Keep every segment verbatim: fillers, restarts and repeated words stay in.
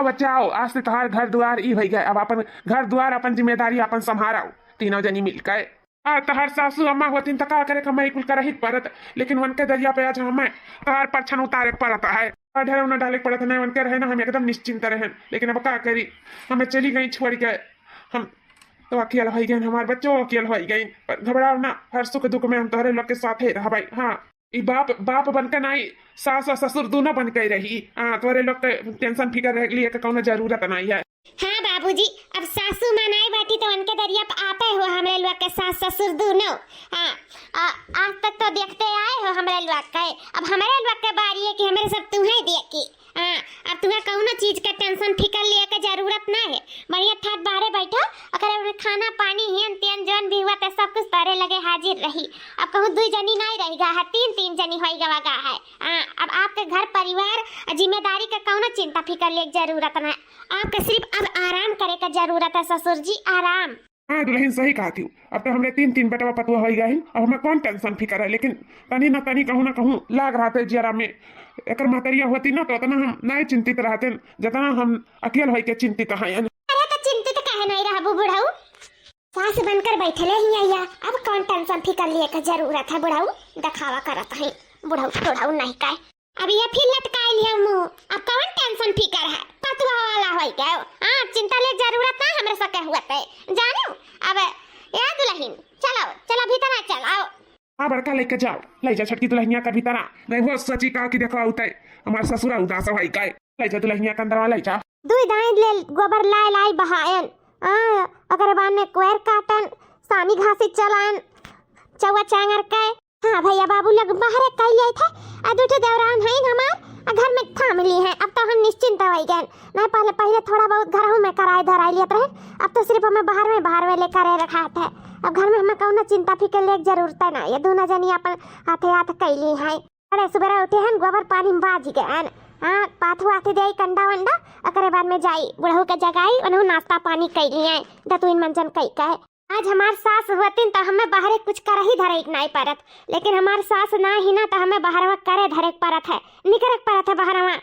बच्चा आओ, आज से तोहार घर दुआर ई भई गए, अब अपन घर दुआर, अपन जिम्मेदारी अपन संभारो, तीनों जनी मिलके। आ तोहार सासू अम्मा होतिन त का करे, कमाई कुल करही परत, लेकिन उनके दरिया पे आज हमें तोहार परछन उतारे के परत है, और ढेर उन्हें डाले के परत है, उनके रहे ना हम एकदम निश्चिंत रहे, लेकिन अब का करी, हमें चली गई छोड़ के, हम तो अकेल होई गए, हमार बच्चों अकेल होई गए, पर घबराओ ना, हर सुख दुख में हम तोहरे लोग के साथे रहबै। हाँ, ई बाप, बाप बन के नाई, सास और ससुर दोनों बन के रही। हाँ, तोहरे लोग के tension फिकर रह लिए के कौनो जरूरत नाई है। हाँ बाबूजी, अब सासू माँ नाई बाटी तो उनके दरिया पे आपे हो हमरे लोग के सास ससुर दोनों। हाँ, आ, आज तक तो देखते आए हो हमरे लोग के, अब हमरे लोग के बारी है कि हमरे सब तुम्हें देखी। हाँ, अब तुम्हें कौनो चीज के tension फिकर लिए के जरूरत ना है। बढ़िया ठाट बाहरे बैठो, ओकरे में खाना पानी हेन तेन जौन भी हुआ ते सब कुछ तोरे लगे हाजिर रही। अब कहूँ दुई जनी नाई रही गा है, तीन तीन जनी होई गवा गा है। हाँ, अब आपके घर परिवार आ जिम्मेदारी के कौनो चिंता फिकर लिए के जरूरत ना है। आपके सिर्फ अब आराम करे के जरूरत है ससुर जी, आराम। हाँ दुलहिन, सही कहत हिउ। अब तो हमरे तीन तीन बेटवा पतुआ होई गए हैं, अब हमें कौन tension फिकर है, लेकिन तनी न तनी कहूँ न कहूँ लाग रहत है जियरा में। एकर महतरिया होती ना तो इतना हम नहीं चिंतित रहते, जितना हम अकेल होई के चिंतित हैं। अरे तो चिंतित काहे नहीं रहबू बुढ़ऊ? सास बनकर बैठले ही अइया, अब कौन tension फिकर लिए के जरूरत है बुढ़ऊ? दिखावा करत है बुढ़ऊ, बुढ़ऊ नहीं कहे। अब ये फिर लटकाई लिया मुँह, अब कौन tension फिकर है? पतुआ वाला होई गयो। हाँ, चिंता ले जरूरत ना हमरे सके हुआ ते। जानो, अब ए दुलहिन, चलो, चलो भीतर आ, चलो। हाँ बड़का, लेके जाओ, ले जा छोटकी दुलहिनिया का भीतरा। नहीं वो सोची का कि देखो उते हमार ससुरा उदास होई गए। ले जा दुलहिनिया के अंदरवा ले जा। दुई दाई ले गोबर लाए लाई बहायन। हाँ, ओकरे बाद में कोयर काटन, सानी घासी चलायन, चौवा चांगर के। हाँ भैया, बाबू लोग बाहरे कई लिए थे, आ दू ठो देवरान हैं हमार, आ घर में थाम ली हैं। अब तो हम निश्चिंत हो गए, नहीं पहले, पहले थोड़ा बहुत घरहू में कराए धराए लियत रहे, अब तो सिर्फ हमें बाहर में, बाहर में ले करे रखा थे। अब घर में हमें कौनो चिंता फिकर ले के जरूरत ना, ये दोनों जनी अपन हाथे हाथ कैली हैं। अरे सुबेरे उठे हैं, गोबर पानी में बाज गए हैं। हाँ, पाथू आथे दे कंडा वंडा, ओकरे बाद में जाई बुढ़ऊ के जगाई, उन्हों नाश्ता पानी कैली हैं, दतुइन मंजन कई के। आज हमार सास होतिन त हमें बाहरे कुछ करही धरे के नाई परत, लेकिन हमार सास ना ही ना त हमें बाहरवा करे धरे के परत है, निकरे के परत है बाहरवा,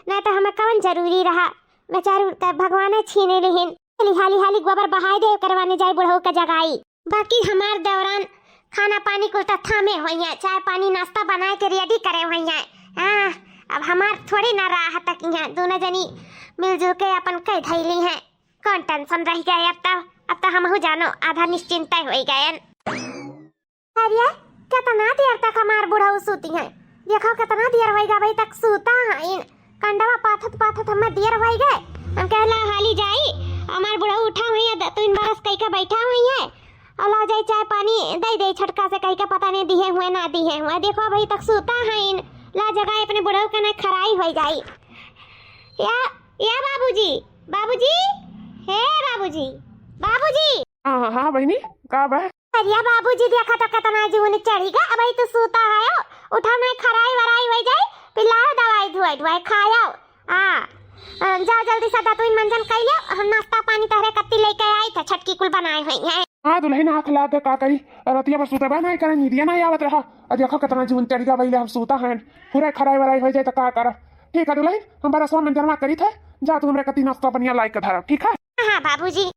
नहीं त हमें कवन जरूरी रहा। बेचारू त भगवाने छीने लिहिन। चली हाली हाली गोबर बहाए दे, करवाने जाए बुढ़ऊ के जगाई। बाकी हमार देवरान खाना पानी कुल त थामे होइए, चाय पानी नाश्ता बनाए के ready करे होइए। हाँ, अब हमार थोड़ी ना राह तक यहाँ दोनों जनी मिलजुल के अपन कह धैली हैं। कौन tension रह गया है अब तो, अब तो हमहू जानो आधा निश्चिंत होई गयन। अरे, कितना देर तक हमार बुढ़ऊ सूती हैं? देखो कितना देर होई गया अभी तक सूता हैं। कंडवा पाथत पाथत हमें देर होई गए। हम कहला हाली जाई, हमार बुढ़ऊ उठा हुई है, दतुइन बरस कई के बैठा हुई है। और ला जाई चाय पानी दे दे छोटका से कई के, पता नहीं दिहे हुए ना दिहे हुए। देखो अभी तक सूता हैं, ला जगाई अपने बुढ़ऊ के, ना खराई होई जाई। या, या बाबूजी, बाबूजी, हे बाबूजी, बाबूजी। हाँ, हाँ, हाँ बहिनी, का बा? अरे बाबूजी, देखा तो कितना जून चढ़ी गा, अबही तो सूता है, उठा नहीं खराई वराई होई जाई, पिलाओ दवाई धुआई धुआई खाओ। हाँ, अ, जाओ जल्दी से दतुइन मंजन कई लियो, हम नाश्ता पानी तहरे कत्ती लेके आई थे, छटकी कुल बनाए हुई हैं। हाँ दुलहिन, आँख लाग का करी, रतिया भर सूते बा नहीं करे, नींदिया नहीं आवत रहा। अब देखो कितना जून चढ़ गया, भैया हम सूता हैं, पूरा खराई वराई हो जाए तो का करा। ठीक है दुलहिन, हम बरसवा मंजनवा करी थे, जा तू हमरे कत्ती नाश्ता बढ़िया लाई के धरा, ठीक है? हाँ बाबूजी।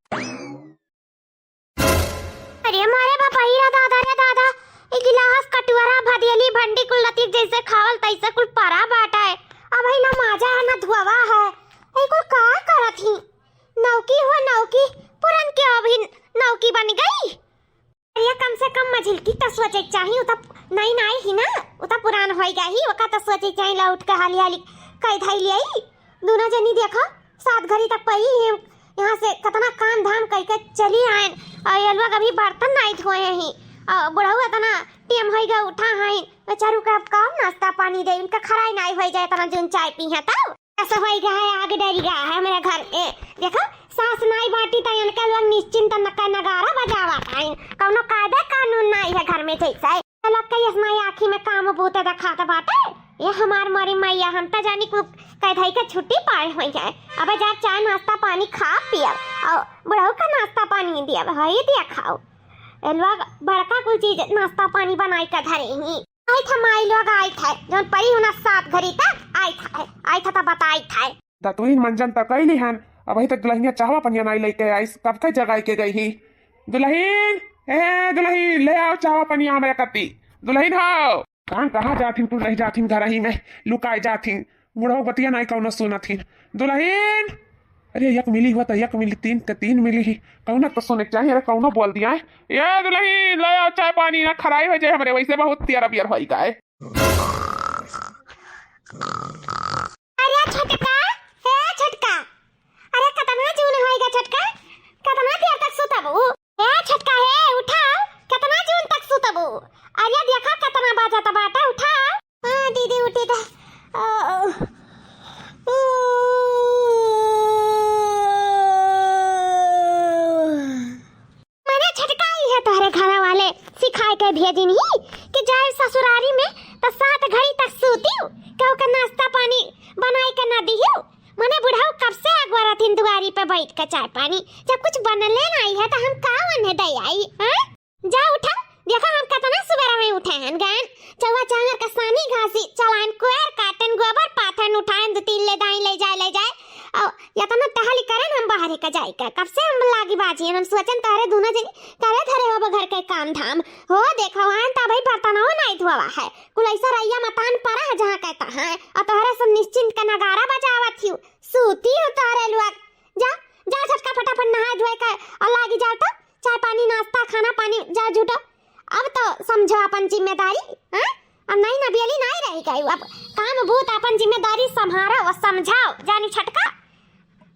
अरे मारे बापा, हीरा दादा रे दादा, ई गिलास, कटुआरा, भदियली, भंडी कुल लतीफ जैसे खावल तैसे कुल परा बाटा है। अबही ना माजा है ना धुआवा है, ई कुल का करत ही? नौकी हो नौकी, पुरन के अबही नौकी बन गई। अरे कम से कम मझिलकी त सोचे के चाही, उ त नई नाई ही ना, उ त पुरान होई गई, ओका त सोचे के चाही, लौट के हाली हाली कई धाई ले आई। दोनों जनी देखो, सात घड़ी तक पई ही, यहाँ से कितना काम धाम कई के चली आयन, और ये लोग अभी बर्तन नाई धोए ही, और बुढ़ऊ इतना टेम होई गए उठा हैं, बेचारू के अब कौन नाश्ता पानी दे, उनका खराई नाई होई जाए, इतना जून चाय पी हैं तब। ऐसा होई गया है, आग डरी गया है मेरे घर में। देखो, सास नाई बाटी त इनके लोग निश्चिंत नक-, नगारा बजावा था। कौनो कायदा कानून नाई है घर में जैसे। ये लोग के इसमें आँखी में काम बूते दिखात बाटे। ये हमार मरी मैया, हम त जानी को कह धई के छुट्टी पाए हुई है। अब जा चाय नाश्ता पानी खा पियब और बुढ़ऊ का नाश्ता पानी दियब, है दिया खाओ। ये लोग बड़का कुल चीज नाश्ता पानी बनाई के धरे ही। आई था माई लोग, आई था, जौन परी हुना सात घड़ी तक आई था, आई था तो बताई था। दतुइन मंजन त कइली हन, अबही तक दुलहिनिया चाहवा पनिया नाई लइके आइस, कब के जगाई के गई ही। दुलहिन, ए दुलहिन, ले आओ चाहवा पनिया हमरे कती। दुलहिन हो, कहाँ, कहाँ जाथिन, कुल रहि जाथिन घरही में, लुकाए जाथिन, बुढ़ऊ बतिया नाई कउनो सुनथिन। दुलहिन, अरे एक मिली हुआ त एक मिली, तीन त तीन मिली ही, कउनो त सुने के चाही, अरे कउनो बोल दिया है। ए दुलहिन, ले आओ चाय पानी, ना खराई होइ जाए हमरे, वइसे बहुत तियर बियर होइ गए। अरे छोटका, हे छोटका, अरे कतना जून होइगा छोटका, कतना देर तक सुतबू? हे छोटका हे, उठाओ, कतना जून तक सुतबू? अरे देखा कतना बजत बाटे, उठाओ। हाँ दीदी, उठी त। ओ, ओ, ओ। मने छोटका, ई है तोहरे घरा वाले सिखाए के भेजिन ही कि जाए ससुरारी में त सात घड़ी तक सूतियो, केहू के नाश्ता पानी बनाए के ना दियो। मने बुढ़ऊ कब से अगोरथिन दुआरी पे बैठ के चाय पानी, जब कुछ बनले नाई है त हम का ओन्हे दे आई, हाँ? जा उठा, देखा हम कतना सुबेरा में उठे हन गन, चौवा चांगर का सानी घासी चलाइन, कोयर काटन, गोबर पाथन उठाइन, दो तीन ले दाई ले जाए, ले जाए। अउ यतना टहली करन हम बाहरे का जाए का। कब से हम लागी बाजी, हम सोचन तोहरे दुनो जनी करे धरे होब घर के काम धाम। हो देखा, वहाँ त भाई बर्तनों नाई धोवा है, कुल ऐसा रैया मतान परा है जहाँ कहता है, अउ तोहरे सब निश्चिंत का नगारा बजावत हियो, सूती हो तोहरे लोग। जा, जा छोटका फटाफट नहाए धोए का अउ लागी जाओ त चाय पानी, नाश्ता, खाना पानी, जा जुटो। अब तो समझो अपन जिम्मेदारी, हाँ? अब नाई ना बेली नाई रही गई, अब काम बूत अपन जिम्मेदारी संभारो अउ समझाओ, जानी छोटका।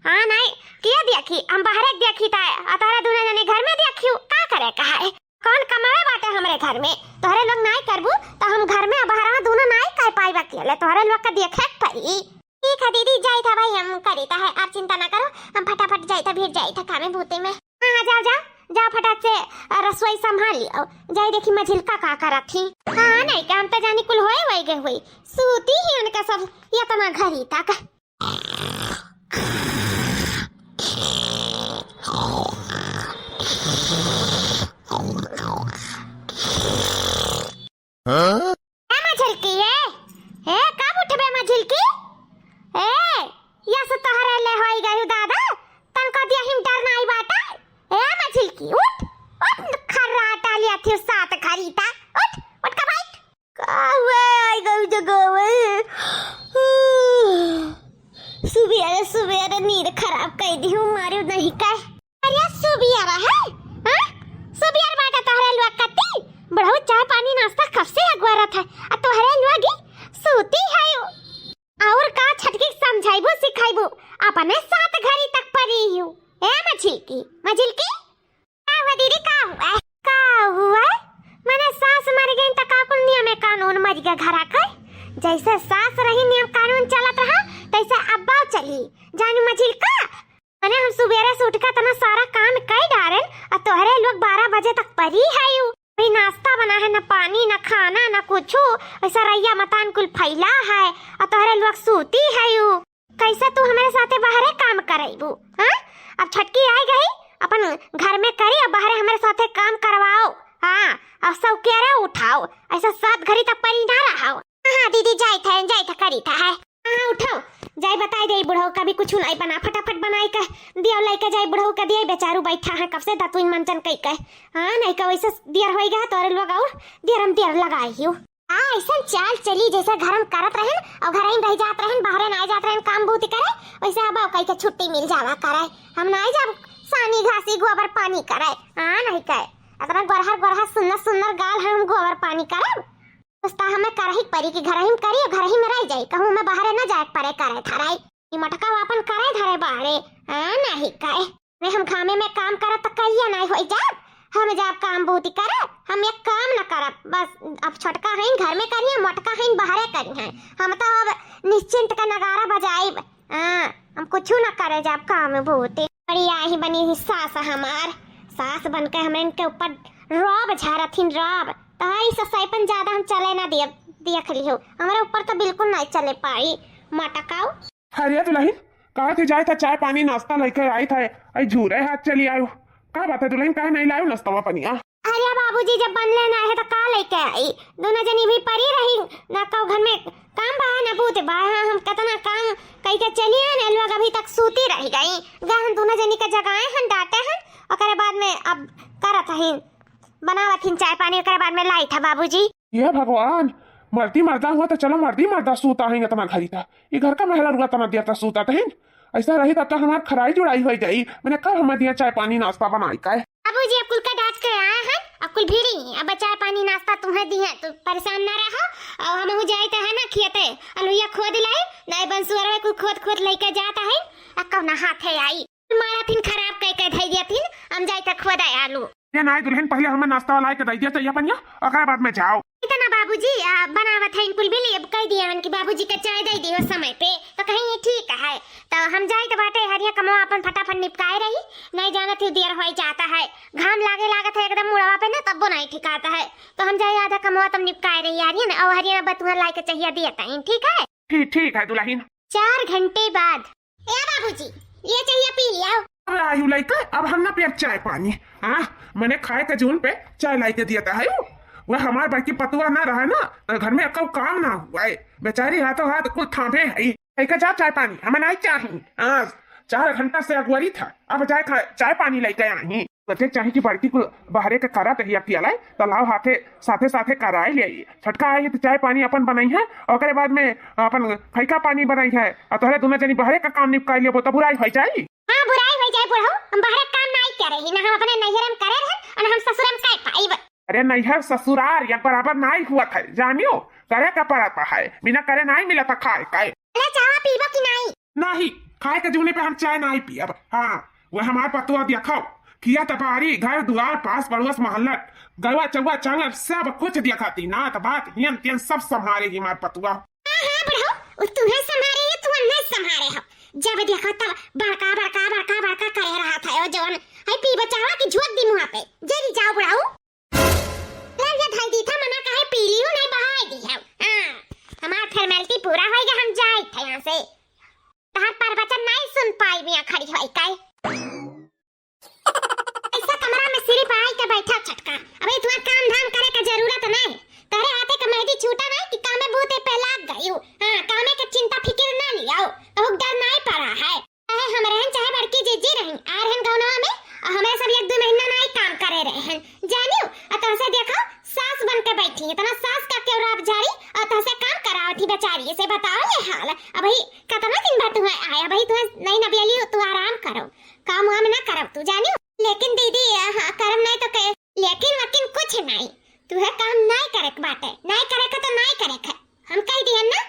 हाँ नाई, किया देखी, हम बाहरे देखी ताए, अ तोहरा दुनो जने घर में देखियो, का करे का है? कौन कमावे बाटे हमरे घर में? तोहरे लोग नाई करबू, त हम घर में अ बहरा दुनो नाई कर पाइब अकेले, तोहरे लोग का देखे के पड़ी। ठीक है दीदी, जाइत है भाई, हम करीत है, आप चिंता ना करो, हम फटाफट जाइत है, भिड़ जाइत है कामे बूते में। हाँ, हाँ, जाओ, जाओ, जाओ फटाक से, अ, रसोई संभाल लियो। जाई देखी मझिलका का करत ही। हाँ, नहीं का हम तो जानी कुल होए वही गए हुई। सूती ही उनका सब यतना घरी तक। हाँ? ए मझिलकी, ए, ए, कब उठबे मझिलकी? ए, यस तोहरे ले होई गयु दादा, तनको दिया हिम डर नाई बाटा। ए मझिलकी, उठ, उठ, खर्राटा लिया थी सात घरी ता, उठ, उठ का बैठ। का हुए, आई गयु जगावे। सुबेरे, सुबेरे नींद खराब कइ दिहु, मारिउ नहीं का। अरे सुबियरा है, हाँ? सुबियर बाटा तोहरे लोग कती? बुढ़ऊ चाय पानी नाश्ता कब से अगोरत है, अ तोहरे लोग ही सूती है। और का छटकी समझाइबू सिखाइबू, अपने सात घरी तक परी हियो। ए मझिलकी, मझिलकी, का हुआ दीदी, का हुआ? का हुआ? मने सास मर गई त का कुल नियम कानून मर गया घरा के? जैसे सास रही नियम कानून चलत रहा, तैसे अब्बा चली। जानी मझिलका, मने हम सुबेरे से उठ के इतना सारा काम कई डारेन, अ तोहरे लोग बारह बजे तक परी है यू। अभी नाश्ता बना है, न पानी, न खाना, न कुछू। ऐसा रैया मतान कुल फैला है, अ तोहरे लोग सूती है यू। कैसे तू हमारे साथे बाहरे काम करैबू, हाँ? अब छटकी आई गई, अपन घर में करी, अब बाहरे हमारे साथे काम करवाओ, हाँ, अब सौकेरे उठाओ, ऐसा सात घड़ी तक परी ना रहाओ। हाँ, हाँ, दीदी, जाइत है, जाइत है, करीत है। हाँ, उठाओ, जाई बताई दे बुढ़ऊ का भी कुछ नहीं बना, फटाफट बनाई के दियो, लइके जाई बुढ़ऊ के दियो, बेचारू बैठा है कब से दतुइन मंजन कई के। हाँ, नहीं का वैसे दियर होई गया, तोरे लोग और दियर हम दियर लगाई हियो। आ, ऐसन चाल चली जैसे घर में करत रहन और घर में रह जात रहन, बाहरे ना जात रहन काम बूती करे, वैसे अब कई के छुट्टी मिल जावा करे। हम ना जाब सानी घासी गोबर पानी करे। हाँ, नहीं कहे, इतना गोरहर गोरहर सुन्नर सुन्नर गाल है, हम गोबर पानी करब? कुछ त हमें करही परी कि घरही में करी, घरही में रह जाई, कहूँ हमें बाहरे न जाए के परे करे धराई। ई मटका अपन करे धरे बाहरे, हाँ, नाही करे। ने हम घामे में काम करत त कहिया नाही होई जाब, हम जाब काम बूती करे, हम एक काम न करब। बस अब छोटका हईन घर में करिहे, मोटका हईन बाहरे करिहे। हम तो अब निश्चिंत का नगारा बजाइब। हाँ, हम कुछू ना करे जाब काम बूते। बड़ी आही बनी ही सास हमार, सास बन के हमरे इनके ऊपर रौब झारथिन, रौब। तोहरी से सैपन ज्यादा हम चले ना देब, देख लिहो, हमरे ऊपर तो बिल्कुल नहीं चले पाई। मटकाऊ। अरे दुलहिन, कहा थे जाए था चाय पानी नाश्ता लेके आई था, आई झूरे हाथ चली आयो। का बात है दुलहिन, काहे नहीं लायो नाश्ता पनिया? अरे बाबूजी, जब बनले ना है तो का लेके आई? दोनों जनी भी परी रही, ना कौ घर में काम बा, ना बूत बा। हाँ, हम कितना काम कई के चली आए, लोग अभी तक सूती रह गई। गए हम दोनों जनी के जगाए हन, डांटे हन, ओकरे बाद में अब करत हन, बनावत हन चाय पानी, ओकरे बाद में लाइट है बाबूजी। ये भगवान, मर्दी मर्दा हुआ तो चलो, मर्दी मर्दा सूता है इतना घड़ी था, ये घर का मेहरारुआ तना दिया था सूता तहिन। ऐसा रही तब तो हमार खराई जुड़ाई हो जाई। मैंने कब हम दिया चाय पानी नाश्ता बनाई का है? बाबूजी, अब कुल का डांट के आए हैं, अब कुल भीड़ी, अब चाय पानी नाश्ता तुम्हें दी है, तू परेशान ना रहो। और हम हो जाए तो है ना खियते, अलुइया खोद लाई, नहीं बंसुअर में कुल खोद खोद लेके जाता है। अब कौन हाथ है आई? मारा थिन खराब कई के धई दिया थिन, हम जाई त खोदा आलू। ये नाई दुल्हन, पहले हमें नाश्ता वाला के दई दिया चाहिए पनिया, ओकरा बाद में जाओ। इतना बाबूजी, आ, बनावत है इनकुल बिल, अब कह दिया हन कि बाबूजी के चाय दे दियो समय पे, तो कहीं ये ठीक है। तो हम जाई तो बाटे हरिया कमवा अपन फटाफट निपकाए रही, नहीं जानत ही देर हो जाता है, घाम लागे लागत है एकदम मुड़वा पे ना, तब्बो नहीं ठिकाता है। तो हम जाई आधा कमवा तब निपकाए रही हरिया ना, और हरिया ना बतुआ लाई के चाहिए दिया तईन, ठीक है? ठीक, ठीक है दुल्हन। चार घंटे बाद। ए बाबूजी, ये चाहिए पी लिया। अब आयु लइका, अब हम ना पियब चाय पानी। हाँ, मैंने खाए के जून पे चाय लाई के दिया था, है वो। वह हमार बड़की पतुआ ना रहा ना, तो घर में अकल काम ना हुआ है। बेचारी हाथों हाथ कुल थामे है। लेके जा चाय पानी, हमें नहीं चाहिए। हाँ, चार घंटा से अगुआरी था, अब जाए खा-, चाय पानी लेके आई। सोचे चाही कि बड़की कुल बहरे के करत ही अकेले, त लाओ हाथे, साथे साथे कराई ले आई। छोटका आई त चाय पानी अपन बनाई है, ओकरे बाद में अपन खैका पानी बनाई है, और तोहरे दोनों जनी बहरे का काम निपटाई लेबो, त बुराई हो जाई। हाँ, बुराई हो जाए बुढ़ऊ, हम बहरे काम नाई करे ही, ना हम अपने नैहर में करे रहे, और ना हम ससुर में कर पाइब। अरे नैहर ससुरार एक बराबर नाई हुआ था, जानियो, करे का पड़ता है, बिना करे नाई मिला था खाए का। अरे चावा पीबो कि नाई? नहीं, खाए के जूने पे हम चाय नाई पियब। हाँ, वह हमार पतुआ देखो, किया तबारी, घर दुआर, पास पड़ोस, मोहल्ला, गवा चौवा चांगर, सब कुछ देखती, नात बात, हियन तियन सब संभारे ही हमार पतुआ। हाँ, हाँ, बुढ़ऊ, उ तुहे संभारे है, तू अन्ने संभारे हो। जब देखो तब बड़का, बड़का, बड़का, बड़का करे रहा था, ओ जवन, है पीबो चावा कि झोंक दी मुँह पे, जरी जाओ बुढ़ऊ। ला ये धई दी था, मना काहे पी लियो, नहीं बहाए दी है। हाँ, हमार formality पूरा होइगा, हम जाइत है यहाँ से। तहार प्रवचन नहीं सुन पाई, मियाँ खड़ी होई काई। ऐसा कमरा में सिर्फ आई के बैठा छटका, अबे तुम्हार काम धाम करे का जरूरत नहीं। तोहरे हाथे का मेहंदी छूटा नहीं कि कामे बूते पे लाग गई हो। हाँ, कामे के चिंता फिकिर ना लियाओ, कहूँ डर नहीं पड़ा है। चाहे हम रहन, चाहे बड़की जीजी रही, आ रहन गौनवा में, और हमारे सब एक दो महीना ना ही काम करे रहे हैं, जानियो। और तहसे देखो, सास बन के बैठी, इतना सास का क्यों राब जारी, और तहसे काम करावत ही बेचारी, इसे बताओ ये हाल। अबही कितना दिन बाद तुम्हें आया, अबही तुम्हें नहीं नबियली, तू आराम करो, काम वाम ना करो तू, जानियो। लेकिन दीदी, हाँ, करम नहीं तो कहे, लेकिन वकिन कुछ नहीं, तू है काम नहीं करे के बाटे, नहीं करे के तो नहीं करे के, हम कह दिया ना।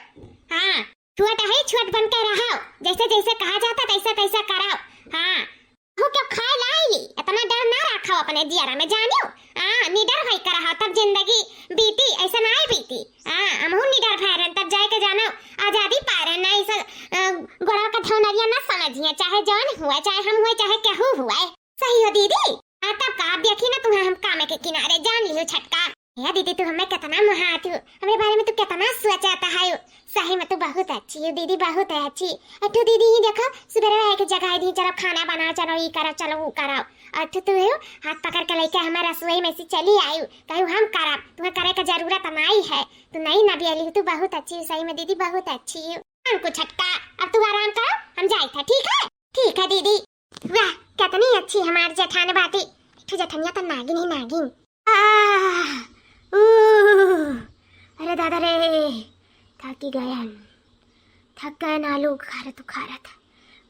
हाँ, छोट है, छोट बन के रहो, जैसे जैसे कहा जाता तैसे तैसे करो। हाँ, हो क्यों खाए लाई ली, इतना डर ना रखो अपने जियरा में जानियो। हाँ, निडर होई के रहो, तब जिंदगी बीती, ऐसे ना आई बीती। हाँ, हमहू निडर भय रहन, तब जाए के जानो आजादी पाए रहन, ना ऐसा, अ, गोड़वा का धौनरिया ना समझिए, चाहे जौन हुआ, चाहे हम हुए, चाहे केहू हुआ। सही हो दीदी। हाँ, तब का, आप देखी ना तुम्हें हम कामे के किनारे, जान लियो छटका। हे दीदी, तू हमें कितना मोहात हो, हमरे बारे में तू कितना सोचत है। सही में तू बहुत अच्छी हो दीदी, बहुत अच्छी। अठू दीदी ही देखो, सुबह आए के जगह दी, चलो खाना बनाओ, चलो ये करो, चलो वो करो। अठू तू हो, हाथ पकड़ के लेके हमारे रसोई में से चली आई, कहू हम करब, तुम्हें करे के जरूरत नहीं है। तू नहीं नबियली, तू बहुत अच्छी हो, सही में दीदी बहुत अच्छी हो। हमको छटका, अब तू आराम करो, हम जाइत है, ठीक है? ठीक है दीदी। वाह, कितनी अच्छी हमार जेठान बाटी। एक ठो जेठनिया तो नागिन ही नागिन। आह, ऊ, अरे दादा रे, थकी गयन, थक गयन आलू उखारत उखारत।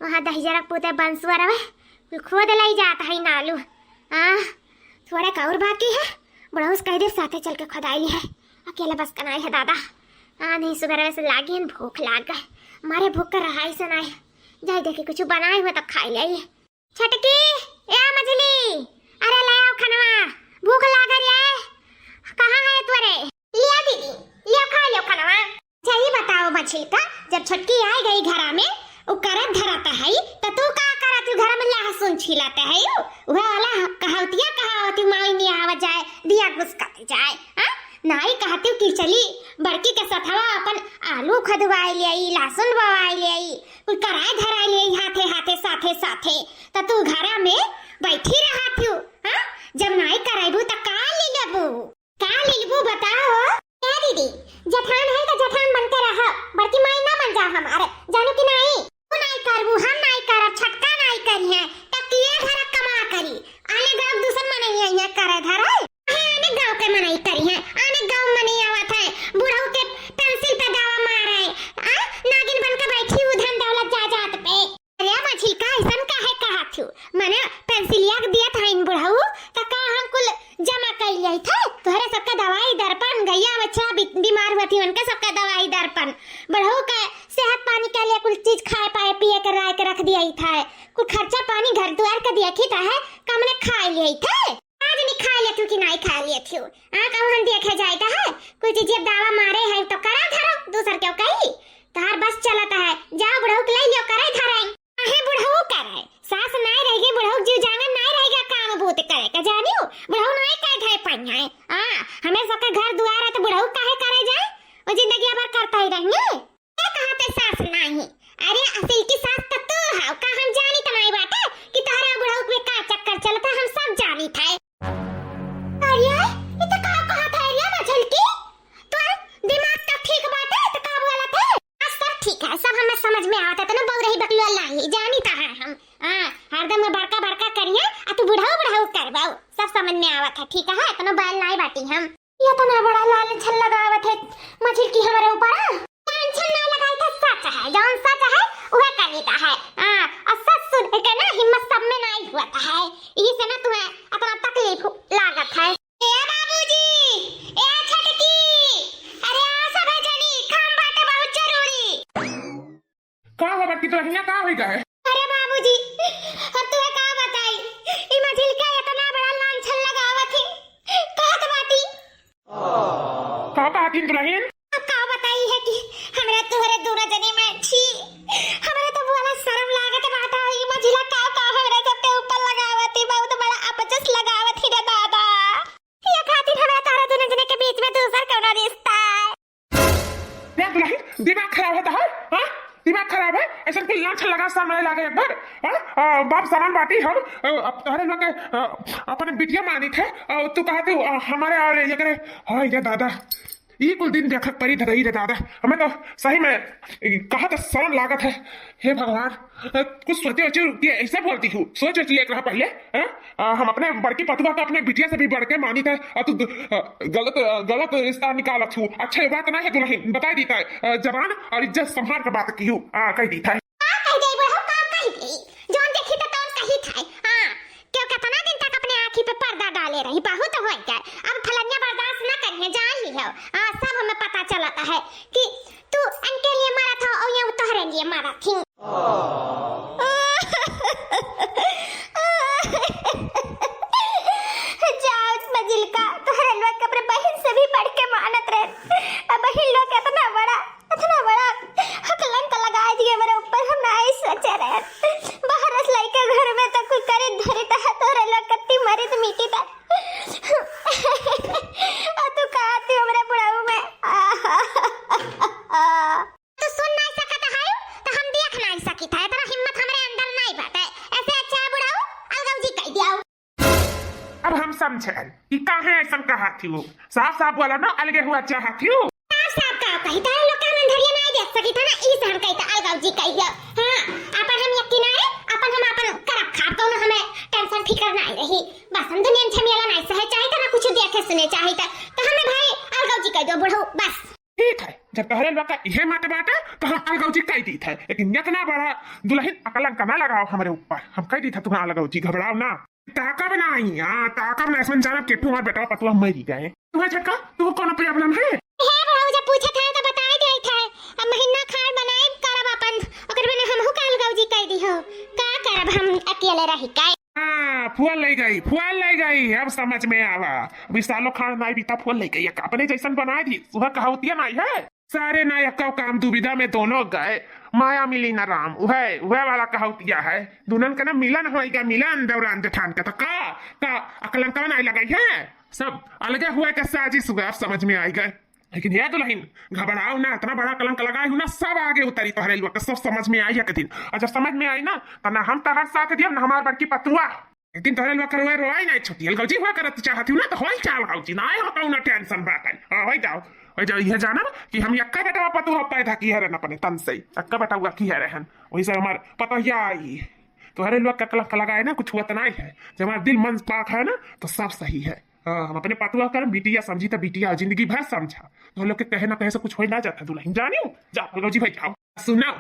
वहाँ दहिजरा के पोते बंसुआ रहे, कुल खोद लई जात है नालू। आह, थोड़ा का और बाकी है, बुढ़ऊ से कह दे साथे चल के खोदाई है, अकेले बस कनाई है दादा। हाँ, नहीं सुबह से लागी है, भूख लाग गए, मारे भूख का रहाई से नहीं। जाई देखी कुछ बनाए हुए तो खाई ले। छटकी, ए मझली, अरे ले आओ खनवा, भूख लाग रही है। कहाँ है तोरे? लिया दीदी, लिया खा लियो खनवा। अच्छा ये बताओ मझिलका, जब छोटकी आ गई घरा में, उ करत धरत है, त तू का करत हूँ घर में लहसुन छीलत है? वह वाला कहावतिया कहावती माई नहीं आवा जाए, दिया घुसकत जाए, हाँ? नाई कहती कि चली बड़की के सथवा अपन आलू खदवाई ले आई, लहसुन बोवाई ले आई, कुल कराए धराए ले आई हाथे हाथे साथे साथे, त तू घरा में बैठी रहत हूँ, हाँ? जब नाई करेबू त का पिए के राय के रख दिया ही था। कुल खर्चा पानी घर दुआर के देखी था है, कमने खा लिए थे। आज नहीं खा लेती हूँ कि नहीं खा लेती हूँ। हाँ, कहूँ हम देखे जाए था है, कोई चीज दावा मारे है तो करा धरो, दूसर क्यों कही? तोहार बस चलत है, जाओ बुढ़ऊ के ले लियो, करे धरे। काहे बुढ़ऊ करे? सास नाई रहेगी, बुढ़ऊ जीव जांगर नाई रहेगा, काम बूत करे का जानियो, बुढ़ऊ नाई करे धरे पइया है। हाँ, हमें सबके घर दुआर है तो बुढ़ऊ काहे करे जाए? वो जिंदगी भर करता ही रहेंगे। ये कहा ते सास नाही? अरे असिल की सास तो तू है, का हम जानी त नाई बाटे कि तोहरा बुढ़ऊ में का चक्कर चलता, हम सब जानी थे। अरे ये तो का कहा था रे मझिलकी? तोर दिमाग तो ठीक बाटे, तो का बोला थे? हाँ, सब ठीक है, सब हमें समझ में आवत है, तनो बउरही बकलुआ नाही, जानी त है हम। हाँ, हरदम में बड़का बड़का करिए, आ तू बुढ़ऊ बुढ़ऊ करबऊ, सब समझ में आवत है, ठीक है, तनो बैल नाही बाटी हम। ये तो ना बड़ा लांछन लगावत है मझिलकी हमरे ऊपर। लांछन ना लगाई था, सच है, जौन सच है उहे कही का है। हाँ, और सच सुन के ना हिम्मत सब में नहीं हुआ है, यही से ना तुम्हें इतना तकलीफ लागत है। ए बाबूजी, ए छटकी, अरे आ सब है जनी, काम बाटे बहुत जरूरी। का हो बड़की दुल्हनिया, का होई गए? अरे बाबूजी, अब तुहे का बताई, ई मझिलका इतना बड़ा लांछन लगावत ही, कहत बाटी। का कहत ही दुल्हन? अब का बताई है कि हमरा तोहरे दोनों जने में छी, हमरा तो बोला शर्म लागत बाटा, ई मझिला का का हमरा सबके ऊपर लगावत ही, बहुत बड़ा अपजस लगावत ही रे दादा। ये खातिर हमरा तोहरे दोनों जने के बीच में दूसर कौनो रिश्ता है। ना दुल्हन, दिमाग खराब है तोहार, हाँ? दिमाग खराब है? ऐसा कोई लांछन लगा सामने लागे एक बार, हाँ? आ, बाप समान बाटी हम, आ, अब तोहरे लोग के, आ, अपने बिटिया मानित है, आ, तू कहत ही, आ, हमारे और ये करे, हाँ, ये दादा, ये कुल दिन देखक परी धरई रे दादा, हमें तो सही में, ई, कहा तो शर्म लागत है, हे भगवान, आ, कुछ सोचे वोचे रुकती है, ऐसे बोलती हूँ, सोच वोच लेके रहा पहले, हाँ? आ, हम अपने बड़की पतुआ का अपने बिटिया से भी बढ़ के मानित है, और तू दु-, आ, गलत, आ, गलत रिश्ता निकालत हूँ। अच्छे बात ना है दुल्हन, बता दी था, आ, जबान और इज्जत संभाल के बात की हूँ, आ, कह दी था। का कह दे बुढ़ऊ, का कह दे? जौन देखी तो तौन कही था। हाँ, क्यों कितना दिन तक अपने आँखी पे पर्दा डाले रही, बहुत हो गया। अब फलनिया बर्दाश्त ना करिए, जान ली हो। हाँ, सब हमें पता चलता है कि तू इनके लिए मरत हो और ये तोहरे लिए मरत थी। जाओ मझिलका, तोहरे लोग के अपने बहिन से भी बढ़ के मानत रहे, अब बहिन लोग इतना बड़ा, इतना बड़ा कलंक लगाए दिए मेरे ऊपर, हम नहीं सोचे रहे। बाहर से लइके घर में तो कुल करे धरे तो है, तोहरे लोग कत्ती मरी तो मिटी था। आ तू कहती हमरे बुढ़ऊ में। तू सुन नहीं सकत है, तो हम देख नहीं सकित है, इतना हिम्मत हमरे अंदर नहीं बाटे। ऐसे अच्छा है बुढ़ऊ, अलगौजी कह दियाऊ। अब हम समझन कि काहे ऐसन कहत ही वो। साफ साफ बोला ना, अलगे हुआ चाहत ही वो। साफ साफ का कही, तारे लोग के हम अंधरिया नहीं देख सकित है ना, ई से हम कही त अलगौजी कह दियाऊ। हाँ, अपन हम यकीन आए, अपन हम अपन करब खाब, कौनो हमें tension फिकर नहीं रही। बस हम दुनिया में झमेला नहीं सहे चाहित ना, कुछ देखे सुने चाहित, तो हमें भाई अलगौजी कह दो बुढ़ऊ, बस। ठीक है, जब तोहरे लोग का इहे मत बाटे, तो हम अलगौजी कह दीत है, लेकिन इतना बड़ा दुल्हन अकलंक ना लगाओ हमरे ऊपर, हम कह दीत है तुम्हें अलगौजी, घबराओ ना। ताकब ना आई, हाँ, ताकब ना, ऐसन जानब कि तुम्हार बेटवा पतुआ मरी गए। तुम्हें झटका, तू कौन problem है? हे बुढ़ऊ, जब पूछत है तो बताए देत है, अब महीना खाए बनाए करब अपन, ओकर बिना हमहू का अलगौजी कह दी हो, का करब हम अकेले रही का? हाँ, फुआ ले गई, फुआ ले गई, अब समझ में आवा। अभी सालों खान नाई बीता, फुआ ले गई, अपने जैसन बना दी, सुबह कहावतिया नाई है। सारे नाई अक्का काम दुविधा में दोनों गए, माया मिली ना राम, वह, वह वाला कहावतिया है। दुल्हन का ना मिलन होइगा, मिलन दौरान जेठान का, तो का, का अकलंकवा नाई लगाई है, सब अलगे हुआ का साजिश हुआ, अब समझ में आई गए। लेकिन हे दुल्हन, घबराओ ना, इतना बड़ा कलंक लगाए हो ना, सब आगे उतरी तोहरे लोग के, सब समझ में आई एक दिन। और जब समझ में आई ना, तो ना हम तोहर साथ दियब, ना हमार बड़की पतुआ। एक दिन तोहरे लोग के रोए रोआई नहीं छुट्टी, अलगौजी हुआ करत चाहत हूँ ना, तो होई चाल गौजी, ना आए हो कौनो tension बात है। हाँ, होई जाओ, होई जाओ, यह जाना कि हम यक्का बेटवा पतुआ पैदा किहे रहन अपने तन से ही, यक्का बेटवा किहे रहन, वही से हमार पतोहिया आई। तोहरे लोग का कलंक लगाए ना, कुछ हुआ तो नहीं है, जब हमारा दिल मन पाक है ना, तो सब सही है। हाँ, हम अपने पतुआ कर बिटिया समझी त बिटिया जिंदगी भर समझा। तो हम लोग के कहे ना कहे से कुछ हो ना जाता दुल्हन, जानियो? जा, फलगौजी भाई, जाओ। सुनाओ,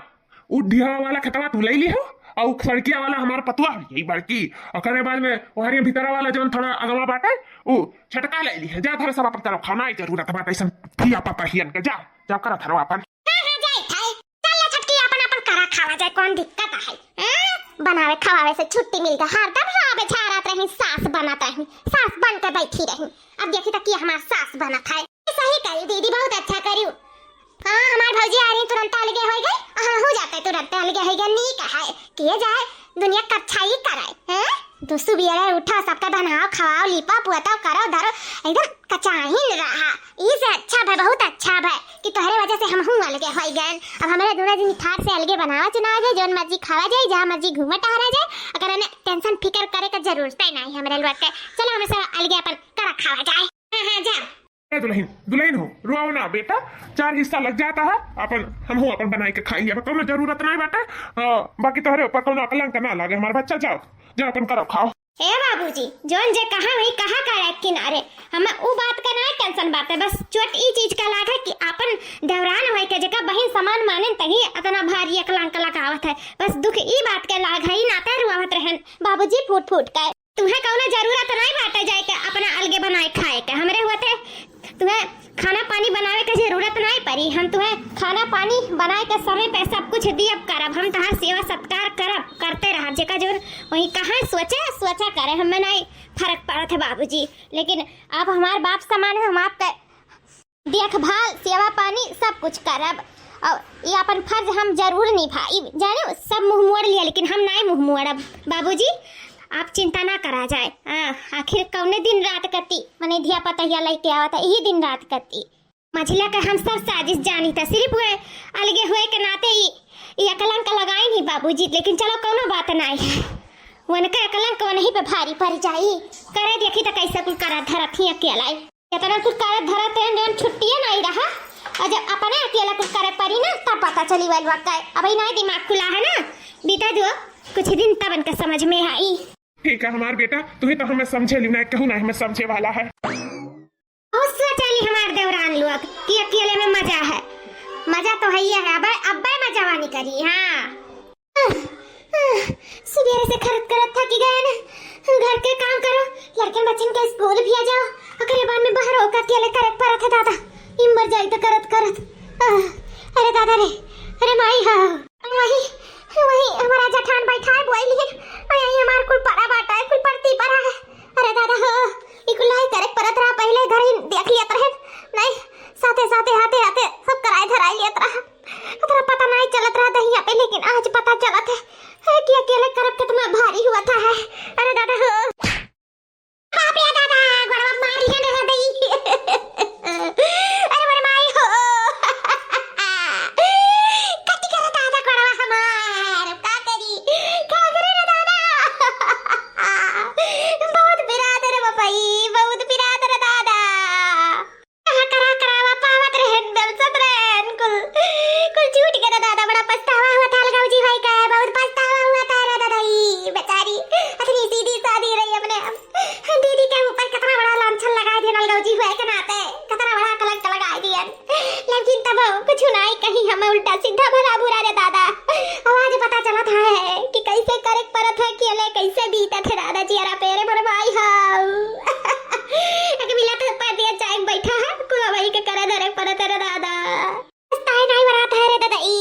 उ ढिया वाला खेतवा तू ले ली हो, और उ सड़किया वाला हमार पतुआ हो, यही बड़की। ओकरे बाद में ओहरे भीतरा वाला जौन थोड़ा अगवा बाटे, उ छटका ले ली है। जा, धर सब अपन करो, खाना ही जरूरत बाटे, ऐसन धिया पता हियन के। जा, जा, करा धरो अपन। हाँ, हाँ, जाई थाई। चल ले छटकी, अपन, अपन करा खावा, ते कौन दिक्कत है? हैं? बनावे खवावे से छुट्टी मिल गई, हरदम हाँ बेचारत रही, सास बनत रही, सास बन के बैठी रही। अब देखी तो कि हमार सास बनत है। सही करी दीदी, बहुत अच्छा करी। हाँ, हमार भौजी आ रही, तुरंत अलगे हो गए, हाँ, हो जाते तुरंत अलगे हो गए, नीक है। किए जाए, दुनिया कच्छा ही कराए, हैं? दो सुबेरे उठो, सबके बनाओ, खवाओ, लीपो, पोतो, करो, धरो, एकदम कचाहिन रहा। ई से अच्छा भय, बहुत अच्छा भय कि तोहरे वजह से हमहूँ अलगे होइ गएन। अब हमरे दुनो जनी ठाट से अलगे बनावा चुनावा जाए, जौन मर्जी खावा जाए, जहाँ मर्जी घूमा टहरा जाए, अगर एने tension फिकर करे के जरूरत ही नहीं हमरे लोग के। चलो, हमरे सब अलगे अपन करा खावा जाए। हाँ, हाँ, जा। ए दुलहिन, दुलहिन हो, रोआओ ना बेटा, चार हिस्सा लग जाता है, अपन, हमहूँ अपन बनाई के खाई, अब कौनो जरूरत नहीं बाटे। हाँ, बाकी तोहरे ऊपर कौनो कलंक ना लागे हमार बच्चा, जाओ, जाओ अपन करो खाओ। ए बाबूजी, जौन जे कहा वही कहा का रे किनारे, हमें उ बात का ना tension बाटे, बस चोट ई चीज का लागे कि आपन देवरान होए के जेका बहिन समान मानेन तही इतना भारी कलंक लगावत है। बस दुख ई बात के लाग है, ई नाते रुआवत रहन बाबूजी फूट फूट के। तुम्हें कौनो जरूरत नहीं बाटे जाए के अपना अलगे बनाए खाए के, हमरे हुआ थे तुम्हें खाना पानी बनावे के जरूरत नहीं पड़ी। हम तुम्हें खाना पानी बनाए के समय पे सब कुछ दियब करब, हम तुम्हार सेवा सत्कार करब, करते रहब। जेका जौन वही कहाँ सोचे, सोचा करे, हमें नहीं फर्क पड़त है बाबूजी, लेकिन आप हमार बाप समान है, हम आपके देखभाल, सेवा पानी सब कुछ करब। और ये अपन फर्ज हम जरूर निभाइब। जाने सब मुंह मोड़ लिया, लेकिन हम नहीं मुंह मोड़ब बाबूजी, आप चिंता ना करा जाए। हाँ, आखिर कौने दिन रात कती, मने धिया पतहिया लेके आवत है, यही दिन रात कती। मझिला के हम सब साजिश जानी था, सिर्फ वह अलगे हुए के नाते ही ये कलंक लगाई नहीं बाबूजी, लेकिन चलो कौनो बात नहीं, उनका कलंक वहीं पे भारी पड़ जाई। करे देखी तो कैसे कुल करा धरत ही अकेला ही। इतना कुल करे धरत हैं, जौन छुट्टिए नहीं रहा, और जब अपने अकेला कुल करे पड़ी ना, तब पता चली वाल वाकई। अब ही नहीं दिमाग खुला है ना, बीता जो कुछ दिन तब इनका समझ में आई। ठीक है हमार बेटा, तू ही तो हमें समझे लियो ना, कहूँ ना हमें समझे वाला है। बहुत सोचेली हमार देवरान लोग कि अकेले में मजा है। मजा तो है ही है, अबे, अबे मजा वानी करी, हाँ। आह, आह, सुबेरे से खरत करत थकी गए ना। घर के काम करो, लड़कन बच्चन के स्कूल भेजो, ओकरे बाद में बाहर होकर अकेले करत परत है दादा। ई मर जाई तो करत करत। आह, अरे दादा रे, अरे माई हा। वही, वही हमारा जेठान बैठा है बोई लिए। अरे, ये हमार कुल परा बाटा है, कुल परती परा है। अरे दादा हो, ई कुल लाई करे परत रहा, पहले घर ही देख लिया तरह। नहीं, साथे, साथे, हाथे, हाथे सब कराए धराए लिया तरह। अतरा पता नहीं चलत रहा दहिया पे, लेकिन आज पता चलत है, है कि अकेले करब कितना भारी हुआ था है। अरे दादा हो। बाप रे दादा, गोड़वा मार लिया रे दई। अरे मोरे माई हो। कटी करे दादा गोड़वा हमार, का करी, का करी रे दादा। बहुत पिरात रे बपई, बहुत पिरात रे दादा। कहाँ करा करावा पावत रहन, दलसत रहन, कुल, कुल छूट गया दादा, बड़ा पछतावा हुआ था, अलगाऊ जी भाई का है, बहुत पछतावा हुआ था रे दादा, ई बेचारी, अतनी सीधी सादी रही अपने दीदी के ऊपर, कितना बड़ा लांछन लगा दिया अलगाऊ जी हुए के नाते, कितना बड़ा कलंक लगा दिया, लेकिन तब कुछ नहीं कहीं हमें उल्टा सीधा भला बुरा रे दादा, आवाज पता चला था है कि कैसे करे परत है, अकेले कैसे बीतत है दादा, जियरा पेरे मोर माई हाउ। एक मिला तो परदेस जाए बैठा है, कुल वही के करे धरे परत है रे दादा। ताई नहीं बरात है रे दादा ई,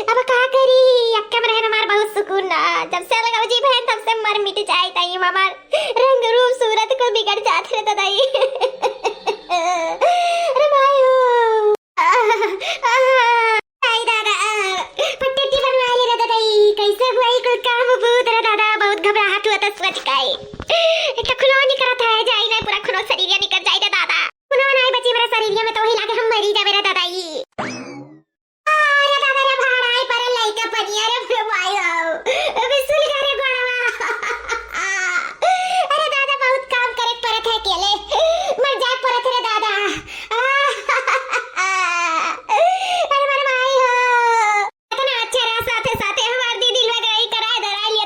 अब का करी, अक्के में रहन हमार बहुत सुकून ना, जब से अलगाऊ जी बहन तब से मर मिट जाए ताई हमार रंग रूप सूरत को बिगड़ जात रे दादा ई। अरे माई हो। आह, आह, आई दादा, आह, पट्टी बनवा ले रे दादा, ई कैसे हुआ ई कुल काम भूत रे दादा, बहुत घबराहट हुआ था सोच के। एक तो खूनो निकलत है, जाई ना पूरा खूनो शरीर निकल जाई रे दादा। खूनो नहीं बची मेरा शरीर में तो वही लागे हम मरी जावे रे दादा ई। अरे दादा रे भाड़ा आई पर लइका पनिया रे फिर भाई आओ। अबे सुन रे गोड़वा। अरे दादा बहुत काम करे परत है अकेले। मर जाए परत रे दादा। अरे मोरे माई हो। इतना अच्छा रहा, साथे साथे हमार दीदी लुगाई कराए धराए लिए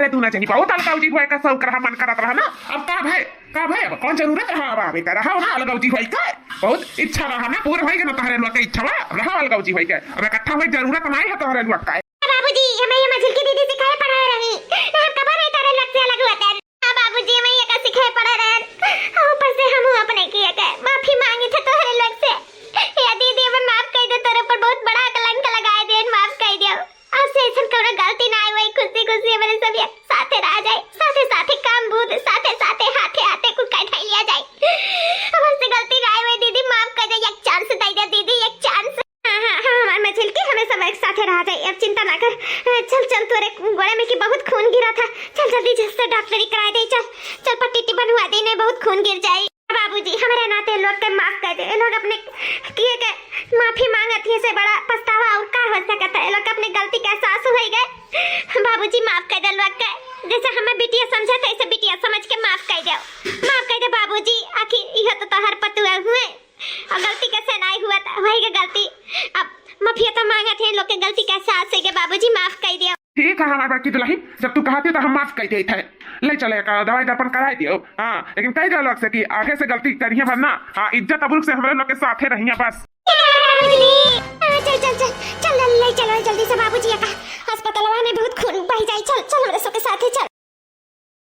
तू ना जानी, बहुत अलगाव जी होए का शौक रहा, मन करत रहा ना। अब का भय, का भय, अब कौन जरूरत रहा अब आवे का? रहा ना अलगाव जी होए का, बहुत इच्छा रहा ना, पूरा होए के ना तोहरे लोग के इच्छा बा, रहा अलगाव जी होए के। अब इकट्ठा होए जरूरत नहीं है तोहरे लोग का। बाबूजी, हमें ये मझिलकी दीदी सिखाए पढ़ाए रही, ना हम कबो नहीं तोहरे लोग से अलग हुआ थे। हाँ बाबूजी, हमें ये का सिखाए पढ़ाए रहे, ऊपर से हम अपने किए के माफी मांगी थे तोहरे लोग से। या दीदी, हमें माफ कर दे, तोरे पर बहुत बड़ा कलंक लगाए दे, माफ कर दियो। अब से ऐसन कौनो गलती ना आए, वही खुशी खुशी हमारे सब एक साथे रह जाए, साथे साथे काम बूझ, साथे साथे हाथे हाथे कुल का ठाई लिया जाए। अब से गलती ना आए, वही दीदी माफ कर दे, एक चांस दे दे दीदी, एक चांस। हाँ, हाँ, हाँ, हमार मझिलकी, हमें सब एक साथे रह जाए, अब चिंता ना कर। चल, चल, तोरे गोड़े में की बहुत खून गिरा था, चल जल्दी झट से डॉक्टरी कराए दे, चल, चल पट्टी उट्टी बनवा दे, नहीं बहुत खून गिर जाए। बाबूजी, हमरे नाते लोग के माफ कर दे। लोग अपने किए के माफी मांगत ही से बड़ा पछतावा और का हो सकत है? लोग अपने गलती के एहसास हो गए। बाबूजी, माफ कर दे लोग के। जैसे हमें बिटिया समझे, तैसे बिटिया समझ के माफ कर दे। माफ कर दे बाबूजी, आखिर यह तो तोहर पतुआ हुए और गलती कैसे नहीं हुआ था, वही के गलती। अब माफिया तो मांगत है, लोग के गलती के एहसास हो गए। बाबूजी, माफ कर दे। ठीक है हमार बड़की दुल्हन, जब तू कहती तो हम माफ कर देते हैं। ले चले का दवाई दर्पण कराए दियो। हाँ, लेकिन कह दे लोग से कि आगे से गलती करिए वरना, हाँ, इज्जत अबरू से हमरे लोग के साथे रहिए बस। बाबूजी, हाँ, चल, चल, चल, चल, ले, ले चलो जल्दी से बाबूजी का अस्पतालवा में बहुत खून बह जाए। चल, चल हमरे सबके साथे चल।